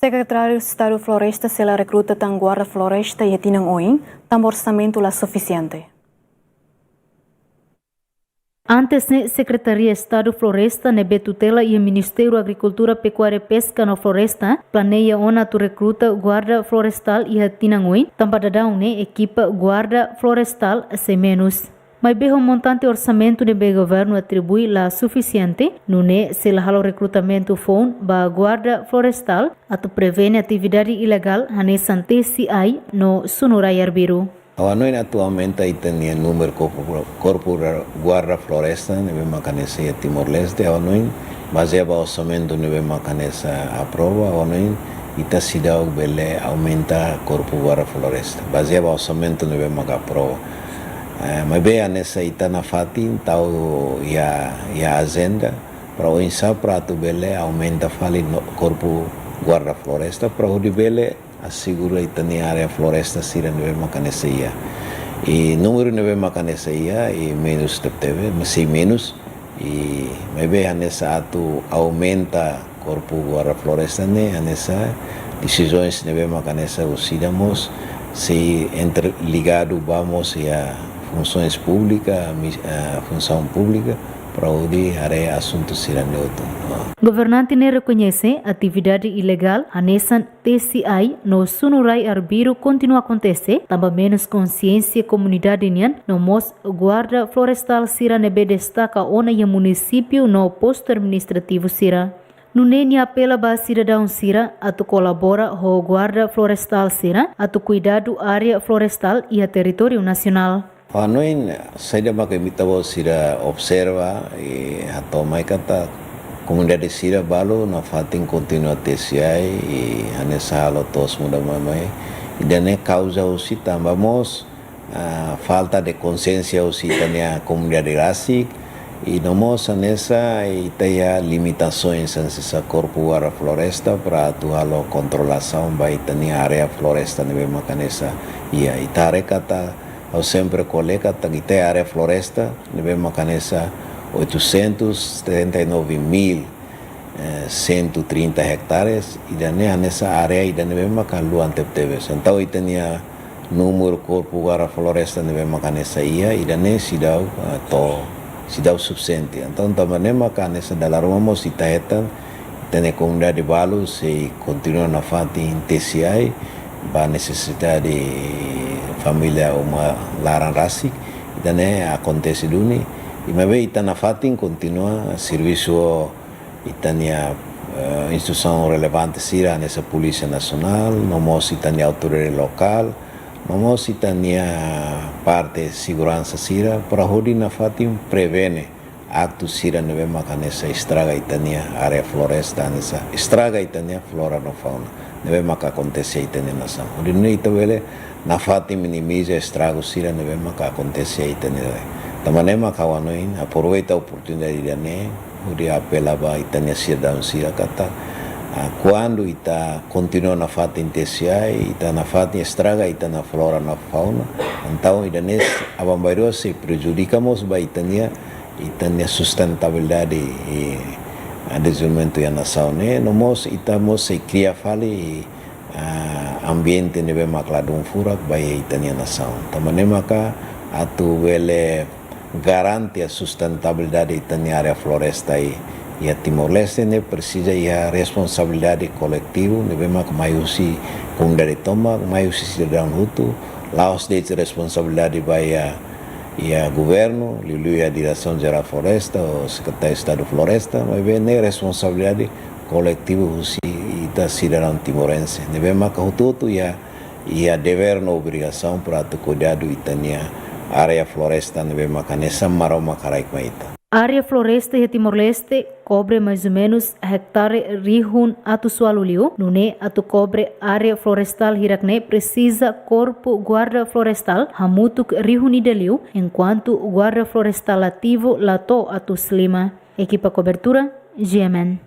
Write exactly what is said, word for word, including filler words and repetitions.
Sekretáriu Estadu Floresta sei la rekruta tan guarda floresta iha tinan oin, tanba orsamentu la sufisiente. Antes ne'e, Sekretaria Estadu Floresta ne'ebé tutela iha Ministériu Agrikultura, Pekuária, Peska no Floresta planeia ona atu rekruta guarda florestál iha tinan oin, tanba daudaun ne'e ekipa guarda florestál sei menus. Maibé ho montante orsamentu ne'ebé governu atribui la sufisiente, nune'e sei la halo rekrutamentu foun ba guarda florestál atu prevene atividade ilegál hanesan tesi ai no sunu rai arbiru. Ha'u hanoin atu aumenta ita-nia númeru korpu, korpu guarda floresta ne'ebé maka hanesan iha Timor-Leste, ha'u hanoin bazeia ba orsamentu ne'ebé maka hanesan aprova, ha'u hanoin ita seidauk bele aumenta korpu guarda floresta bazeia ba orsamentu ne'ebé maka aprova. Eh, maibé hanesan ita nafatin tau iha, iha ajenda para oinsá para atu bele aumenta fali no korpu guarda floresta para hodi bele asegura ita-nia área floresta sira ne'ebé maka hanesan iha. I númeru ne'ebé maka hanesan iha, i menus tebetebes, sei menus. I maibé hanesan atu aumenta korpu guarda floresta ne'e, hanesan desizaun ne'ebé maka hanesan orsida mós sei interligadu ba mós iha funsoens públika, mis-, eh, funsaun públika, para hodi haree asuntu sira-ne'e hotu. Governante ne'e rekoñese atividade ilegál hanesan tesi ai no sunu rai arbiru kontinua akontese, tanba menus konsiénsia komunidade nian, no mós guarda florestál sira ne'ebé destaka ona iha munisípiu no postu administrativu sira. Nune'e nia apela ba sidadaun sira atu kolabora ho guarda florestál sira atu kuidadu área florestál iha territóriu nasionál. Ha'u hanoin saida maka imi ita-boot sira observa, i hato'o mai katak komunidade sira balu nafatin kontinua tesi ai, i hanesan halo to'os muda mai mai. Ida-ne'e kauza husi tanba mós, ah, falta de konsiénsia husi ita-nia komunidade rasik, i no mós hanesan ita iha limitasoens hanesan korpu guarda floresta para atu halo kontrolasaun ba ita-nia área floresta ne'ebé maka hanesan iha. Ita haree katak, ha'u sempre ko'alia katak ita iha área floresta ne'ebé maka hanesan oitocentos setenta e nove mil, eh, cento e trinta hectares, ida-ne'e hanesan área ida ne'ebé maka luan tebetebes. Entaun ita-nia númeru korpu guarda floresta ne'ebé maka hanesan iha, ida-ne'e seidauk, eh, to'o, seidauk sufisiente. Entaun tanba ne'e maka hanesan dala ruma mós ita hetan, ita-nia komunidade balu sei kontinua nafatin tesi ai ba nesesidade família uma laran rasik, ida-ne'e akontese duni. I maibé ita nafatin kontinua servisu ho ita-nia, eh, instituisaun relevante sira, hanesan Polísia Nasionál, no mós ita-nia autoridade lokál, no mós ita-nia parte seguransa sira, para hodi nafatin prevene aktu sira ne'ebé maka hanesan estraga ita-nia área floresta, hanesan estraga ita-nia flora no fauna ne'ebé maka akontese iha ita-nia nasaun. Hodi nune'e ita bele nafatin minimiza estragu sira ne'ebé maka akontese iha ita-nia. Tanba ne'e maka ha'u hanoin aproveita oportunidade ida-ne'e hodi apela ba ita-nia sidadaun sira katak, ah, kuandu ita kontinua nafatin tesi ai, ita nafatin estraga ita-nia flora no fauna, entaun ida-ne'e aban-bainrua sei prejudika mós ba ita-nia, ita-nia sustentabilidade, eh, dezenvolvimentu iha nasaun ne'e, no mós ita mós sei kria fali, ah, ambiente ne'ebé mak ladún furak ba iha ita-nia nasaun. Tanba ne'e maka atu bele garante sustentabilidade ita-nia área floresta iha, iha Timor-Leste ne'e presiza iha responsabilidade koletivu, ne'ebé mak mai husi komunidade tomak, mai husi sidadaun hotu, la'ós de'it responsabilidade ba iha, iha governu, liuliu iha Diresaun Jerál Floresta ou Sekretáriu Estadu Floresta, maibé ne'e responsabilidade koletivu husi ita sidadaun timorense. Ne'ebé maka hotu-hotu iha, iha devér no obrigasaun para atu kuidadu ita-nia área floresta ne'ebé maka hanesan Maromak haraik mai ita. Área floresta iha Timor-Leste kobre mais ou menus hektare rihun atus ualu liu, nune'e atu kobre área florestál hirak ne'e presiza korpu guarda florestál hamutuk rihun ida liu, enkuantu guarda florestál ativu la to'o atus lima. Ekipa kobertura, G M N.